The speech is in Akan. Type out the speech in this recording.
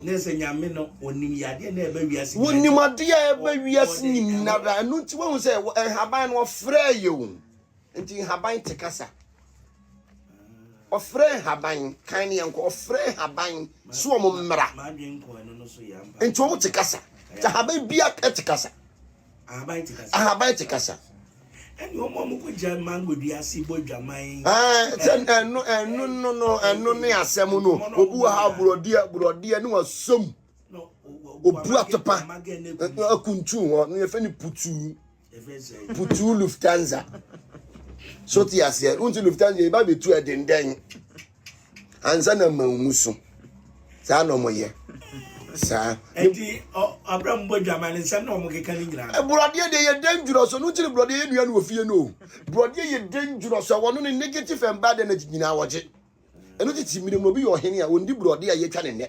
Ne sɛ Nyame no, ɔnim yadeɛ na ɛbɛ wiase nyinaa. Wɔnim adeɛ a ɛbɛ wiase nyinara. Ɛno nti wɔhu sɛ nhaban no ɔfrɛ yɛ o. Nti nhaban te kasa. Ɔfrɛ nhaban kan ne yɛnkɔ. Ɔfrɛ nhaban so wɔn mmra. Nti wɔn te kasa. Nti ahaban bia te kasa. Ahaban te kasa. Ahaban te kasa. Ɛne wɔn a wɔkɔ gya mango dua ase bɔ dwaman. Ɛɛ sɛ ɛno ɛno no no ɛno ne asɛm no. Obi wɔ ha borɔdeɛ borɔdeɛ ne wasom. Obu atopa akuntun hɔ no yɛfɛ no putuu. Putuu Lufthansa. So te aseɛ wonti Lufthansa yɛba bɛtu ɛdendɛn ansa na ma mu so saa na ɔmo yɛ saa. Nti abira mu bɔ dwama ne nsɛm na ɔmo keka ne nyinaa. Borɔdeɛ deɛ yɛ dangerous ɔno nti ne borɔdeɛ yɛ nua no wɔ fie no o. Borɔdeɛ yɛ dangerous ɛwɔ no ne negative and bad energy nyinaa wɔgye. Ɛno tete mmerɛ mu obi yɛ ɔhene a ɔndi borɔdeɛ a yɛtwa ne nnɛ.